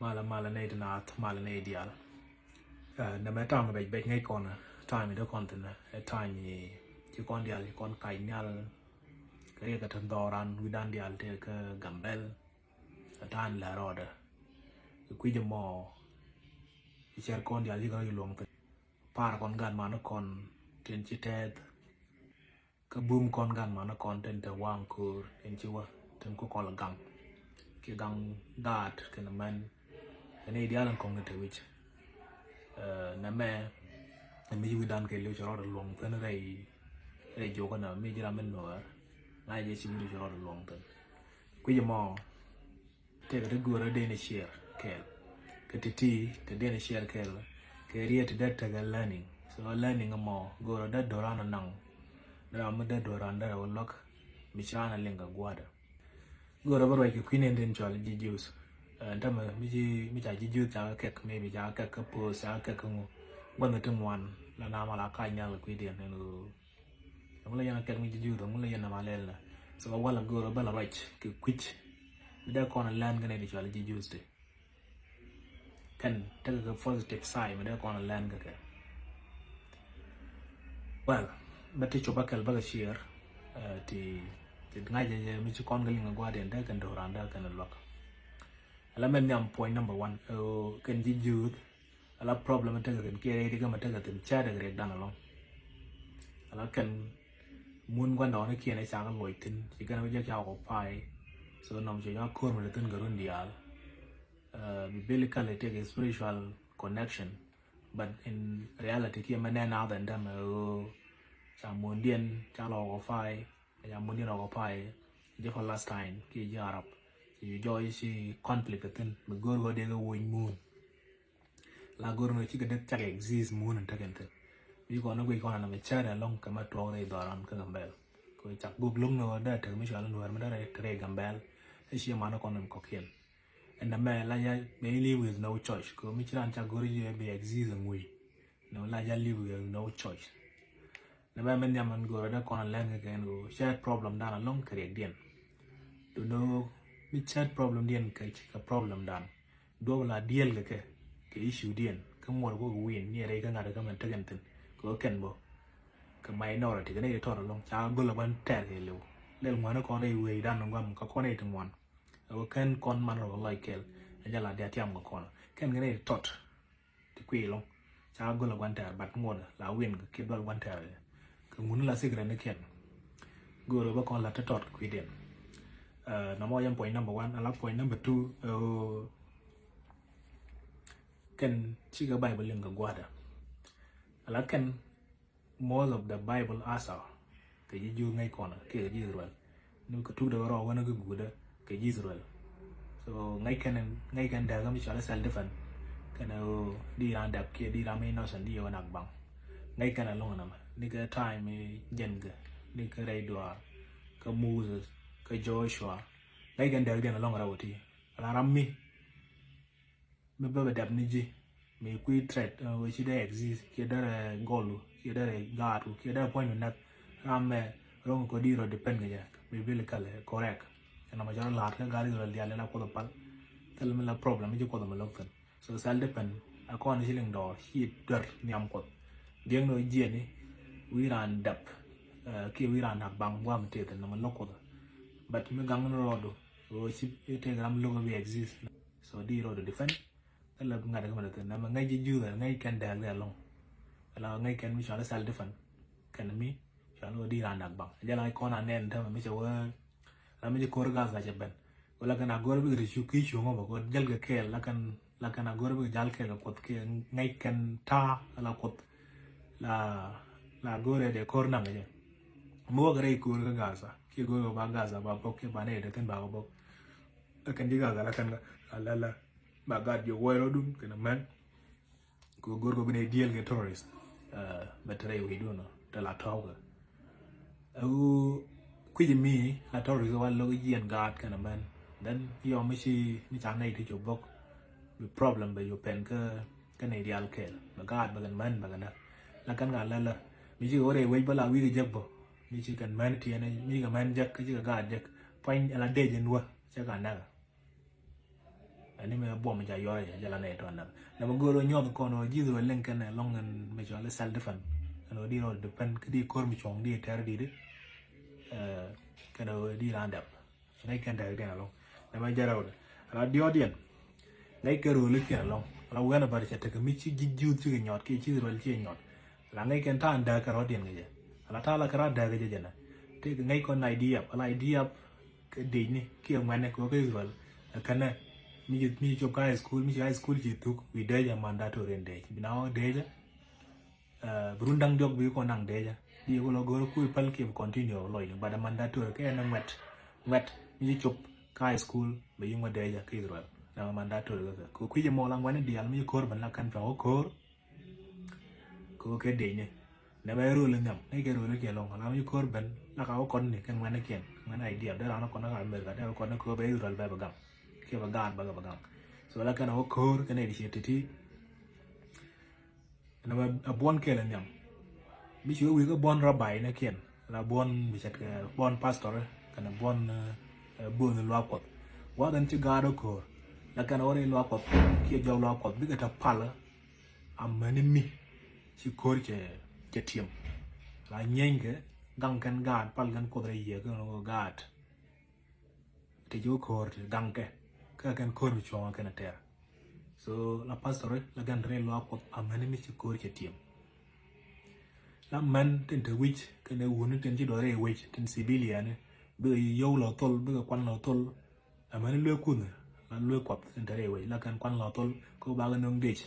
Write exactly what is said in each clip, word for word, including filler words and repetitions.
Malɛ malɛ nɛy ti naath, malɛ nɛy diaal. Nɛmɛ ta̱a̱m bɛc bɛc ŋäc kɔn, ta̱a̱m i̱ dee kɔn thi̱n ɛ ta̱a̱m i̱ ci kɔn diaal ci kɔn kac nhial. Kɛ riɛk kɛ tin dhɔran wi̱dan diaal tëë kä Gambɛl. Ɛ ta̱a̱m lɛ rɔɔdɛ kɛ kui̱c ɛmɔ. I̱ cɛr kɔn diaal ci kɛ rɔ̱c luɔ̱ŋ thi̱n. Par kɔn gat man kɔn tin ci tɛth. Kä bum kɔn gan man kɔn tin te waŋ ko̱o̱r tin ci wä tin ku kɔl gaŋ. Ki gaŋ gaat kɛn mɛn. Kɛn i̱ diaal in kɔŋ ni te wi̱c. Nɛ mɛ mi ci wi̱dan kɛ liw ci rɔɔd luɔ̱ŋ thi̱n rɛy rɛy jok kɛn mi ci ram mi nuɔɔr. Ŋa̱c jɛ ci wi̱du ci rɔɔd luɔ̱ŋ thi̱n. Kui̱c mɔ. Tëëkɛ ti go̱o̱rä dee ni share kɛɛl. Kɛ ti ti ti dee ni share kɛɛl. Kɛ riet ti dee tekɛ learning. So learning mɔ go̱o̱rä dee do̱ran naŋ. Dee ram mi dee do̱ran dee rɛw luäk. Mi ci raan a liŋ kɛ gua̱a̱dɛ. Go̱o̱rä bä ruac kɛ kui̱n in tin cɔal ji̱ Jews. Ɛn tämɛ mi ci mi ca ji̱ Jews ca kɛ kɛk, maybe ca kɛ kɛk kä post, ca kɛ kɛk kä ŋu. Gua̱n ti ŋuan la nam a la kac nhial kɛ kui̱diɛn ɛn ɣöö Ɛŋu la yɛn a kɛk mi ji̱ Juudh, ɛŋu la yɛn a ma lɛl na. So a wal a go̱o̱r a bäl a ruac kɛ kui̱c. Mi dee kɔn a lɛn kɛ nɛy ti cɔal ji̱ Juudh ti. Kɛn tekɛ kɛ positive side mi dee kɔn a lɛn kɛ kɛ. Well, bä ti cop a kɛl bä kɛ share ti ti ŋa̱c jɛ mi ci kɔn kɛ liŋ a gua̱a̱r diɛn dee kɛn do̱ran dee kɛn a luäk. Ala mɛn nhiam point number one, kɛn ji̱ Juudh. Ala problem tekɛ kɛn kiɛ rɛy ti kɛ mɛ tekɛ thi̱n cɛ dek riɛk dan alɔŋ. Ala kɛn mun gua̱ndɔɔŋ ni kiɛn ɛ cakɛ luɔc thi̱n ci kɛn ɛ jɛ cakɛ occupy. So nɔm cɛ cakɛ ko̱r mɛ ti thi̱n kɛ run diaal. Biblically tekɛ spiritual connection, but in reality kiɛ mɛ nɛn a dhɛn dämɛ ɣöö ca mun diɛn ca lɔ occupy. Ca mun diɛn occupy jɛ kɔ last time kiɛ ji̱ Arab. Ci jɔɔc ci conflict thi̱n mi go̱o̱r ɣöö dee kɛ woc mun. La go̱r ni cikɛ dee cak exist mun in tekɛn thi̱n. Mi kɔn ni guic kɔn anɛ mi cɛɛt ɛlɔ̱ŋ kɛ mɛ tuɔɔk rɛy dhɔran kä Gambɛl. Kɛ cak gok lo̱ŋ ni ɣöö dee tek mi cual in wɛr mi dee rɛy te rɛy Gambɛl. Ɛ ciɛ man kɔn in kɔkiɛn. Ɛn nɛ mɛ la ya mɛ live with no choice kɛ mi ci ran cak go̱r jiɛ bi exist in ŋui̱. Nɛ mɛ la ya live with no choice. Nɛ mɛ mi nhiam ɛn go̱o̱rä dee kɔn a lɛn kɛ kɛn go̱o̱r cɛɛt problem dan alɔ̱ŋ kɛ riɛk diɛn. Duundɛ ɣöö mi cɛɛt problem diɛn kɛ kɛ problem dan. Duɔp la diɛl kɛ kɛ kɛ issue diɛn kä ŋuɔr kɔ kɛ win ni rɛy kä ŋa̱t kä mɛn tekɛn thi̱n kɛ kɛn bä. Kɛ minority kɛ nɛy ti tɔt alɔ̱ŋ ca go̱l a gua̱n tɛɛr kɛ liw. Lɛl ŋuani kɔn rɛy wee dan guam kä kɔn rɛy ti ŋuan. Ɛ wä kɛn kɔn man rɔ lɔc kɛl ɛ jɛ la diat tiam kɛ kɔn kɛn kɛ nɛy ti tɔt. Ti kui̱ lɔŋ ca go̱l a gua̱n tɛɛr bat ŋuɔdɛ la win kɛ kiɛ dual gua̱n tɛɛr kɛ ŋuni la secret ni kiɛn. Go̱o̱r bä kɔn la ti tɔt kui̱diɛn. Nɔmɔ yɛn point number one ala point number two. Kɛn cikɛ Bible liŋ kɛ gua̱dɛ ala kɛn most of the Bible asa kɛ ji̱ Juudh ŋäc kɔn kɛ ji̱ Israel. Ni kɛ tuk dee rɔ wänä kɛ guudä kɛ ji̱ Israel. So ŋäc kɛn ŋäc kɛn dee kä mi cɔal self defense. Kɛn ɛ di ran dap kiɛ di ran mi innocent di yɛ wä nak baŋ. Ŋäc kɛn ɛ lɔŋ namɛ ni kɛ time mi jɛn kɛ ni kɛ rɛy duaar kɛ Moses kɛ Joshua. Ŋäc kɛn dee diɛn ɛ lɔŋ rɛw ti ala ram mi mi bä bɛ dap ni ji̱ mi kui̱ threat ɛ wee ci dee exist kiɛ derɛ gɔlu kiɛ derɛ gaatu kiɛ derɛ puɔ̱ny mi näk. Ram mɛ ro̱ŋ kɔ di rɔ depend kɛ jɛ mi biblically correct. Ɛn ɔmɔ cɔrɔ la̱a̱t kä gat Israel diaal in a kuɔth pal. Thil mi la problem mi ci kuɔth mi lo̱k thin. So self defense a kɔn ci liŋ dɔɔr ci duer nhiam kuɔth. Diɛŋ ni jiɛni wi̱i̱ raan dap kiɛ wi̱i̱ raan nak baŋ guam teth ɛn ɔmɔ lo̱k kuɔth. But mi gaŋ ni rɔɔdu ɣöö ci tek ram lo̱k bi exist. So di rɔɔdu defend. Thilɛ ŋa̱t kä mɛ dee thin namɛ ŋäc ji̱ Juudh ɛ ŋäc kɛn dɛɛk dee alɔŋ. Ala ŋäc kɛn mi cɔal self defense kɛn mi cɔal wä di ran dak baŋ jɛ la kɔn a nɛn tämɛ mi cɛ wä. Ram mi cɛ ko̱r gas la cɛ ben wä la kɛn a go̱r bik ri cu ki cuŋ ɔ bä kɔ jäl kɛ kɛɛl la kɛn la kɛn a go̱r bik jal kɛɛl kɛ kuɔth kɛ ŋäc kɛn ta̱a̱ ala kuɔth. La la go̱r ɛ dee ko̱r naŋ jɛ. Mi wä kɛ rɛy ko̱r kä Gaza kiɛ go̱r kɛ ba Gaza ba bok kiɛ ba nɛy dee thin ba kɛ bok. La kɛn ji̱ Gaza la kɛn a lɛlɛ ba gat jiɛ wuɔy rɔdun kɛn mɛn. Kɛ go̱r kɛ bi nɛy diɛl kɛ terrorist. Bɛ te rɛy wi̱i̱dun ɔ te la tɔ̱ɔ̱kɛ. Ɛ ɣöö kui̱c mi la terrorist wa lo̱k jiɛn gaat kɛn mɛn. Then yɔ mi ci mi ca nɛy ti cop bok bi problem bɛ yop pɛn kä kä nɛy diaal kɛɛl bɛ gaat bɛ kɛn mɛn bɛ kɛn näk. La kɛn ka lɛlɛ mi ci kɛ wä rɛy wec bä la wi̱i̱ kɛ jek bä mi ci kɛn mɛn tiɛn mi ci kɛ mɛn jek kä ci kɛ gaat jek puany ala dec in wä cɛ ka näk. Ɛn ni mɛ buɔm ca yɔrɛ jɛ jɛ la nɛ tɔn däk. Nɛ mɛ go̱o̱r ɔ nyɔth kɔn ɔ ji̱th rɔ lɛŋ kɛn ɛ lɔŋ ɛn mɛ cɔal self defense. Ɛn ɔ di rɔ depend kä di ko̱r mi cuɔ̱ŋ di tɛr di di. Kɛn ɔ di ran dɛp. Ŋäc kɛn däk diɛn ɛlɔŋ. Nɛ mɛ jɛ rɛw dɛ. Ra diɔt diɛn. Ŋäc kɛ rööli kiɛn ɛlɔŋ. Ra wɛn ɛ bär cɛ tekɛ mi ci ji̱ jiuth cikɛ nyɔt kiɛ ci Israel ciɛ nyɔt. Ra ŋäc kɛn ta̱a̱n däk kɛ rɔ̱diɛn kɛ jɛ. Ra ta̱a̱ la kɛ ra däk kɛ jɛ jɛ nɛ. Tëëkɛ ŋäc kɔn idea, ala idea kɛ dec ni kiɛ ŋuɛ̈ni kɛ wä kä Israel. Ɛ kɛnɛ mi ci, mi ci cop kä high school, mi ci high school ci thuk wi̱i̱ dec ɛ mandatory in dec. Bi na wä dec ɛ. Bi run da̱ŋ diɔk bi kɔn naŋ dec ɛ. Di kɛ lɔ go̱o̱r kui̱ päl kiɛ bi continue lɔcni, but ɛ mandatory kɛ ɛn ɛ ŋuɛ̈t. Ŋuɛ̈t mi ci cop kä high school bɛ yi ŋuɛ̈t dec ɛ kä Israel. Nɛ ɛ mandatory kɛ kɛ. Kɛ kui̱ jɛ mɔ la ŋuɛ̈ni diaal mi ci ko̱r ben la kɛn cua wä ko̱r. Kɛ kɛ dec ni. Nɛ bɛ rööl nhiam, ni kɛ rööl kiɛ lɔŋ, la mi ko̱r ben, la ka wä kɔn ni, kɛn ŋuɛ̈ni kiɛn, ŋuɛ̈ni idea, dee ran kɔn ka America, dee kɔn kɛ bɛ Israel bɛ bɛ gaŋ. Kiɛ bɛ gaat bɛ kɛ bɛ gaŋ. So la kɛn wä ko̱r, kɛn ni di ciɛ titi. Nɛ bɛ a buɔn kɛl nhiam. Mi ci wä wi̱i̱ kɛ buɔn rabbi ni kiɛn, la buɔn bi cɛt kɛ buɔn pastor, kɛn buɔn buɔn luak kuɔth. Wa kɛn ci gaat wä ko̱r, la kɛn wä ri luak kuɔth, kiɛ jɔk luak kuɔth, bikɛ ta pal, amäni mi ci ko̱r cɛ, cɛ tiɛm. La nyienkɛ gaŋ kɛn gaat, pal kɛn kuoth rɛy yiëë kɛn ɣöö gaat. Ti ci wä ko̱r ti gaŋkɛ kä kɛn ko̱r mi cuɔ̱ŋ kɛn a tɛr. So la pastor la kɛn rɛy luaak kuɔth amäni mi ci ko̱r cɛ tiɛm. La män tin te wi̱c kɛn ɛ wuni tin ci dɔɔri ɛ wi̱c tin civilian bikɛ yio̱w lɔ thol, bikɛ kuan lɔ thol. Amäni luee kunh la luee kuɔth tin te rɛy wi̱c la kɛn kuan lɔ thol kɛ bakɛ no̱ŋ dec.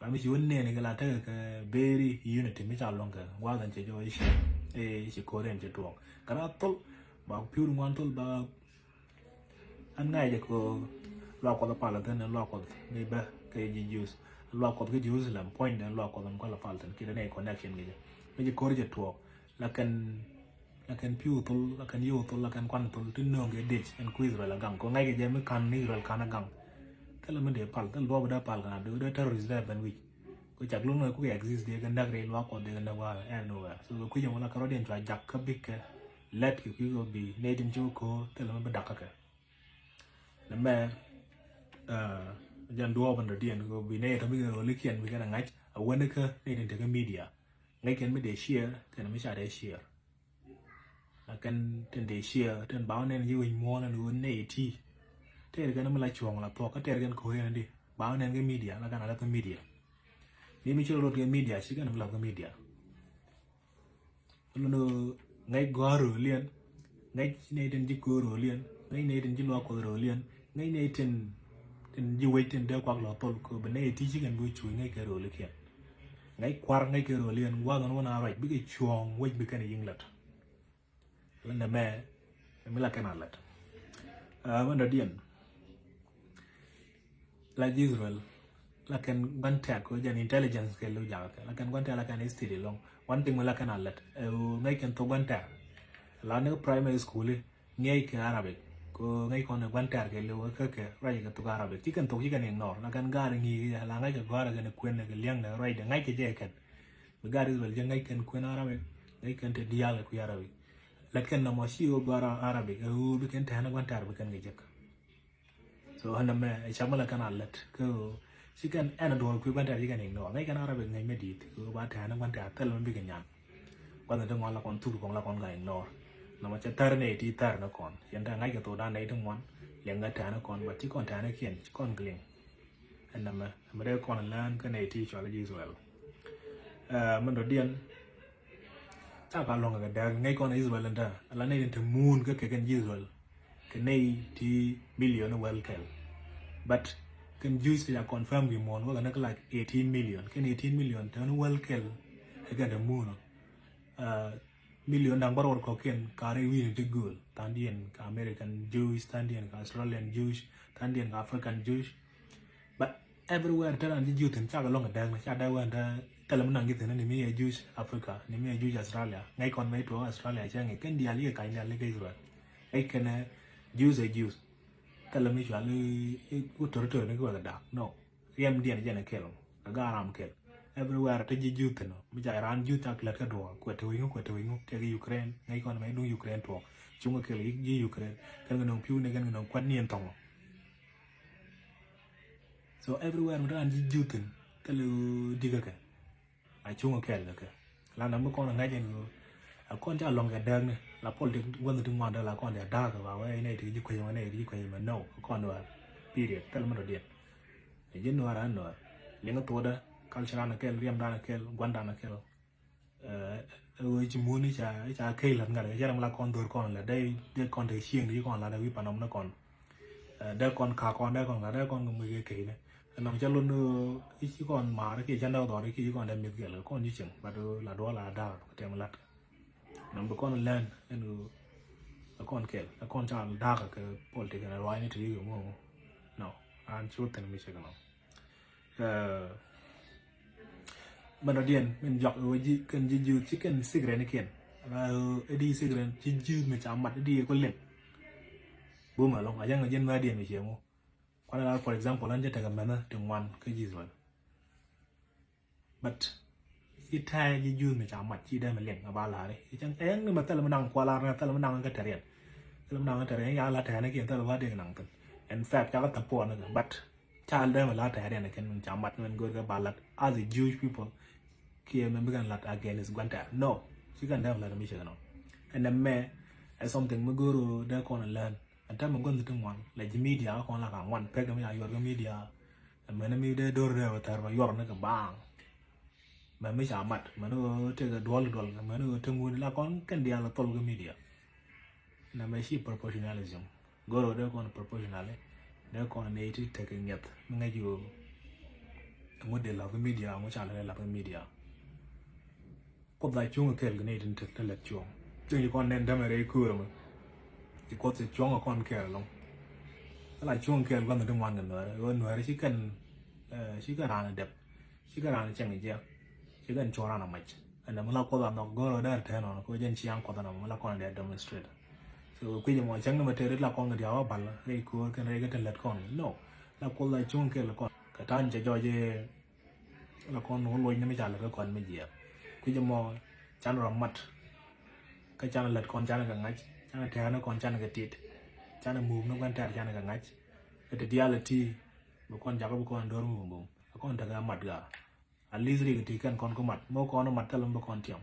Ram mi ci wä nɛɛni kɛ la tekɛ kɛ very unity mi ca luɔ̱ŋ kɛ gua̱a̱th ɛn cɛ jɔɔc i̱ ci, i̱ ci ko̱r ɛn cɛ tuɔɔk. Kɛ ram thol ba pi̱w ri ŋuan thol ba ɛn ŋa̱c jɛ kɛ luak kuɔth pal thin ɛn luak kuɔth mi bä kɛ ji̱ Jews. Luak kuɔth kä Jerusalem puɔ̱nydɛ luak kuɔth ɛn kual pal thin kiɛ dee nɛ connection kɛ jɛ. Mi ci ko̱r cɛ tuɔɔk la kɛn la kɛn pi̱w thol, la kɛn yio̱w thol, la kɛn kuan thol ti nööŋ kɛ dec ɛn ku Israel a gaŋ. Kɛ ŋa̱ckɛ jɛ mi ka̱n Israel ka̱n a gaŋ. Thilɛ mi dee pal, thilɛ duɔ̱ɔ̱p dee pal ka̱n a dee, dee terrorist dee ben wi̱c. Kɛ cak lo̱n ŋäc kukɛ exist dee kɛ näk rɛy luaak kuɔth dee kɛ näk wa̱a̱ anywhere. So kɛ kui̱c ɛmɔ la kɛ rɔ̱diɛn cua jak kä bikɛ lɛt kɛ kui̱ kɛ bi nɛy tin ci wä ko̱o̱r thilɛ mi bi dak kä kɛ. Nɛ mɛ jɛn duɔ̱ɔ̱p ɛn rɔ̱diɛn kɛ bi nɛy tɔ bikɛ röölikiɛn bikɛn a ŋa̱c a wäni kä nɛy tin tekä media. Ŋäc kɛn mi dee share kɛn mi ca dee share. La kɛn tin dee share tin ba wä nɛn ji̱ wec muɔ̱ɔ̱n ɛn ɣöö nɛy ti. Tɛɛr kɛn mi la cuɔ̱ɔ̱ŋ la thuɔ̱k kä tɛɛr kɛn ko̱o̱r yɛn di ba wä nɛn kɛ media la kɛn a la kä media. Mi mi ci rɔ lot kɛ media ci kɛn mi la kä media. Lo̱n ɣöö ŋäc gɔ̱a̱r rööliɛn, ŋäc nɛy tin ji̱ ko̱o̱r rööliɛn, ŋäc nɛy tin ji̱ luaak kuɔth rööliɛn, ŋäc nɛy tin tin ji̱ wec tin dee kuak lɔ thol kɛ bi nɛy ti ci kɛn bi cuuc ŋäc kɛ röölikiɛn. Ŋäc kua̱r ŋäc kɛ rööliɛn gua̱a̱th ɛn wä na ruac bikɛ cuɔ̱ɔ̱ŋ wec bi kɛn yi̱ŋ lät. Lä nɛmɛ mi la kɛn a lät. Ɛ mɛn dɔ̱diɛn la ji̱ Israel la kɛn gua̱n tɛ̈r kɛ jɛn intelligence kɛ li̱w jakä kɛ la kɛn gua̱n tɛ̈r la kɛn history lɔŋ. One thing mi la kɛn a lät ɛ ŋäc kɛn thok gua̱n tɛ̈r la ni primary school i̱ ŋiɛc kɛ Arabic. Kɛ ŋäc kɔn ɛ gua̱n tɛ̈r kɛ li̱w kä kɛ ruac kɛ thok Arabic ci kɛn thok ci kɛn ignore la kɛn ga̱a̱r ŋi̱i̱k la ŋäc kɛ gɔ̱a̱r kɛ ni kuën kɛ liɛŋ kɛ ruacdɛ ŋäc kɛ jɛ kɛn. Bi ga̱a̱r Israel jɛ ŋäc kɛn kuën Arabic ŋäc kɛn te diaal kɛ kui̱ Arabic. Lät kɛn nɔmɔ ci ɣöö gɔ̱a̱r Arabic ɛ ɣöö bi kɛn tɛ̈n ɛ gua̱n tɛ̈r bi kɛn kɛ jek. So ɛn nɛmɛ ɛ cam mi la kɛn a lät kä ɣöö ci kɛn ɛn a duɔ̱ɔ̱r kui̱ gua̱n tɛ̈r ci kɛn ignore ŋäc kɛn Arabic ŋäc mi di̱i̱t ɣöö ba tɛ̈n ɛ gua̱n tɛ̈r thil mi bikɛ nyan. Gua̱n ti ŋuan la kɔn thuk kɔn la kɔn ka ignore. Nɔmɔ cɛ thär nɛy ti thär ni kɔn yɛn tɛ ŋa̱c kɛ thok dan nɛy ti ŋuan liɛŋ kɛ tɛ̈n ɛ kɔn but ci kɔn tɛ̈n ɛ kiɛn ci kɔn gliŋ. Ɛn nɛmɛ ɛmɛ dee kɔn lään kä nɛy ti cɔal ji̱ Israel. Ɛ mɛn dɔ̱diɛn ca ka luɔ̱ŋ kɛ dɛɛk ŋäc kɔn Israel ɛn tɛ ala nɛy tin te muun kä kɛ kɛn ji̱ Israel. Kɛ nɛy ti million wäl kɛl. But kɛn Jews ca confirm wi̱i̱ muɔ̱ɔ̱n wä kɛ näk like eighteen million kɛn eighteen million te ni wäl kɛl. Ɛ kɛn te muun ɔ. Million da̱ŋ bä ruɔt kɔ̱kiɛn ka rɛy wi̱i̱ni ti gööl tha̱a̱ŋdiɛn ka American Jewish tha̱a̱ŋdiɛn ka Australian Jewish tha̱a̱ŋdiɛn ka African Jewish. But everywhere te ran ji̱ Jew thi̱n cakɛ lɔ̱ŋ kɛ dääk ni ca dääk wään te thilɛ mi naŋ ji̱ thi̱n ni mi yɛ Jewish Africa ni mi yɛ Jewish Australia ŋäc kɔn mɛ tuɔɔk Australia cɛ ŋi̱c kɛn diaal yikɛ ka̱ny diaal ni kä Israel. Ŋäc kɛn Jews ɛ Jews. Thilɛ mi cual i̱ ku territory ni ki wekɛ da̱k no. Riɛmdiɛn jɛn ɛ kɛl kɛ ga̱a̱ ram kɛl. Everywhere te ji̱ Jew thi̱n ɔ mi ca raan Jew cak lät kä duɔɔk kuɛ te wi̱i̱ŋu kuɛ te wi̱i̱ŋu tëëk Ukraine ŋäc kɔn mɛ duŋ Ukraine tuɔɔk. Cuŋ kɛ kɛl ji̱ Ukraine kɛn kɛ nöŋ pi̱w ni kɛn kɛ nöŋ kuat ni ɛn thɔŋ ɔ. So everywhere mi te ran ji̱ juth thi̱n, thilɛ dikä kɛ. A cuŋ kɛɛl kɛ kɛ. La na mi kɔn ŋa̱c ɛn ɣöö a kɔn ca lɔŋ kɛ dääkni, la politik wänh ti ŋuan dee la kɔn dee da̱a̱k kɛ ba wee nɛy ti ji̱ kuec mɛ, nɛy ti ji̱ kuec mɛ, no, kɔn dee war. Period. Thilɛ mi dɔ̱diɛn. Ɛ ji̱ nuäär a nuäär. Liŋ thuɔ̱ɔ̱dä, culture dan kɛl, riɛm dan kɛl, gua̱n dan kɛl. Ɛ ɣöö ci mun i̱ ca, i̱ ca key la̱t ŋa̱t kɛ cɛ ram la kɔn dho̱r kɔn la̱t dee, dee kɔn te cieŋ di kɔn la̱t dee wi̱i̱ panɔm ni kɔn. Ɛ dee kɔn ka kɔn dee kɔn la̱t dee kɔn kɛ muc kɛ key ni. Ɛnɔŋ cä lon i̱ ci kɔn maar kiɛ cä dee dhɔr kiɛ ci kɔn dee mith kɛl kɛ kɔn ci cieŋ, but la duɔl a da̱a̱k kɛ tɛm la̱t. Nɔm bi kɔn lɛn ɛn ɣöö ɛ kɔn kɛl ɛ kɔn ca da̱a̱k kɛ politik ɛn ruaacni ti yikɛ ŋuɔ̱ŋ. No, an ci wä thin mi cɛ kɛ nɔm. Ɛ, mɛn dɔ̱diɛn min jɔak ɛ wä ji̱ kɛn ji̱ ji̱ ci kɛn sikirɛn kiɛn. Ɛ di sikirɛn ci ji̱ mi ca mat di ɛ kɔ lem. Bumɛ lɔŋ a jɛn ɛ jɛn mɛ diɛn mi ciɛ ŋu. Kuan ɛ la, for example, an jɛ tekɛ mɛnä ti ŋuan kä ji̱ Israel. But ci tɛɛ ji̱ ji̱ mi ca mat ci dee mi liŋ a ba la̱ri. Ci cɛn ɛn ni mɛ thɛl mi naŋ kualar ni thɛl mi naŋ kä tɛriɛn. Thɛl mi naŋ kä tɛriɛn ya la tɛɛni kiɛn thɛl ba dee naŋ thin. In fact, ca kä thɛpuɔn ni kɛ, but ca dee mi la tɛɛriɛn kɛn min ca mat min go̱o̱r kɛ ba lat as a Jewish people. Kiɛ mɛ mi kɛn lat against gua̱n tɛɛr. No, ci kɛn dee mi lat mi cɛ kɛ nɔ. Ɛn ɛmɛ ɛ something mi go̱o̱r dee kɔn learn. Ɛn tɛmɛ gua̱n ti ŋuan la ji̱ media kɔn la ka ŋuan pek mi ca yuɔr kɛ media. Mɛn mi dee dor dee wä thɛr ba yuɔr ni kɛ baaŋ. Mɛn mi ca mat mɛn wä tekɛ duɔl duɔl mɛn wä te ŋun la kɔn kɛn diaal thol kɛ media. Na mɛ ci professionalism. Goro dee kɔn professional dee kɔn ne ti tekɛ ŋɛth mi ŋɛc yo. Ŋu dee lap kɛ media ŋu ca lɛ lap kɛ media. Kuoth a cuŋ kɛɛl kɛ nɛy tin te lät cuɔ̱ɔ̱ŋ. Cieŋ ci kɔn nɛn dämɛ rɛy köörä mɛ. Ci Kuoth ci cuɔ̱ŋ kɔn kɛɛl ɛlɔ̱ŋ. Ala cuŋ kɛɛl gua̱n ti ŋuan kɛ nuäärä. Ɣöö nuäärä ci kɛn, eh, ci kɛn raan dɛp. Ci kɛn raan cieŋ jiɛk. Ci kɛn cuɔ̱ɔ̱ŋ raan a mac. Ɛn dämɛ la Kuoth a nhɔk go̱o̱r ɣöö dee rɛ tɛn ɔn kɛ ɣöö jɛn ciaŋ Kuɔth ɛnɔ mɛ la kɔn dee demonstrate. So kui̱c ɛmɔ cäŋ ni mɛ tëë rit la kɔn kɛ diaal wä bal rɛy köör kɛn rɛy kɛ te lät kɔn. No. La Kuoth a cuŋ kɛɛl kɔn. Kɛ ta̱a̱n cɛ jɔɔc i̱ la kɔn wä loc ni mi ca lät kä kɔn mi jiɛɛk. Kui̱c ɛmɔ can rɔ mat. Kä can lät kɔn can kɛ ŋa̱c, can tɛ̈ɛ̈ni kɔn can kɛ tit, can muk ni gua̱n tɛ̈r can kɛ ŋa̱c. Kä ti diaal iti bi kɔn jakä bi kɔn do̱r mi bumbum. Ɛ kɔn tekɛ mat gaa. At least rik iti kɛn kɔn kä mat. Mɔ kɔn mat thilɛ mi bi kɔn tiɛm.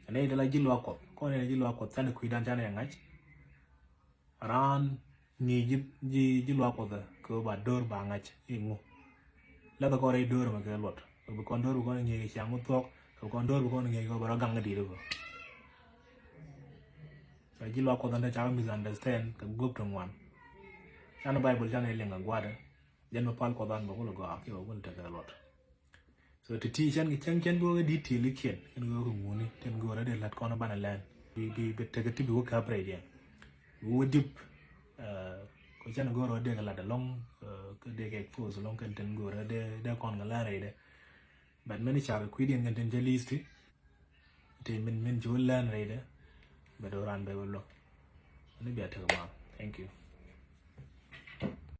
Ɛn ɛ iti la ji̱ luaak Kuɔth. Kɔn ɛ ji̱ luaak Kuɔth can kui̱dan can kɛ ŋa̱c. Raan ŋi̱i̱c ji̱, ji̱, ji̱ luaak Kuɔth kɛ ɣöö ba do̱r ba ŋa̱c i̱ ŋu. Lɛthɛ kɔn rɛy do̱r mɛ kɛ luɔt. Kɛ bi kɔn do̱r bi kɔn ŋi̱i̱c kɛ ciaŋ mi thuɔ̱k. Kɛ bi kɔn do̱r bi kɔn ŋi̱i̱c kɛ ɣöö ba rɔ gaŋ kɛ di̱t kɛ. Kɛ ji̱ luaak Kuɔth ɛn te cakɛ misunderstand kɛ guɔ̱p ti ŋuan. Canɛ Baibol canɛ liŋ kɛ gua̱a̱tdɛ. Jɛn mi pal Kuɔth an bɛ kulɛ gɔaa kiɛ bɛ kulɛ tekɛ luɔt. So ti ti cɛn kɛ cɛn cɛn bi wä kɛ detail ikiɛn in wä kɛ ŋuni tin go̱o̱rä dee lat kɔn banɛ lɛn bi bi bi tekɛ ti bi wä kap rɛy diɛn bi wä dip. Kɛ cɛn go̱o̱rä dee kɛ lat alɔŋ kɛ dee kɛ expose alɔŋ kɛn tin go̱o̱rä dee dee kɔn kɛ lɛn rɛy dɛ. But mɛn i̱ cakɛ kui̱diɛn kɛn tin cɛ listi ti min min ci wä lɛn rɛy dɛ. Bɛ doo ran bɛ wä lɔ ni bia tekɛ mal. Thank you.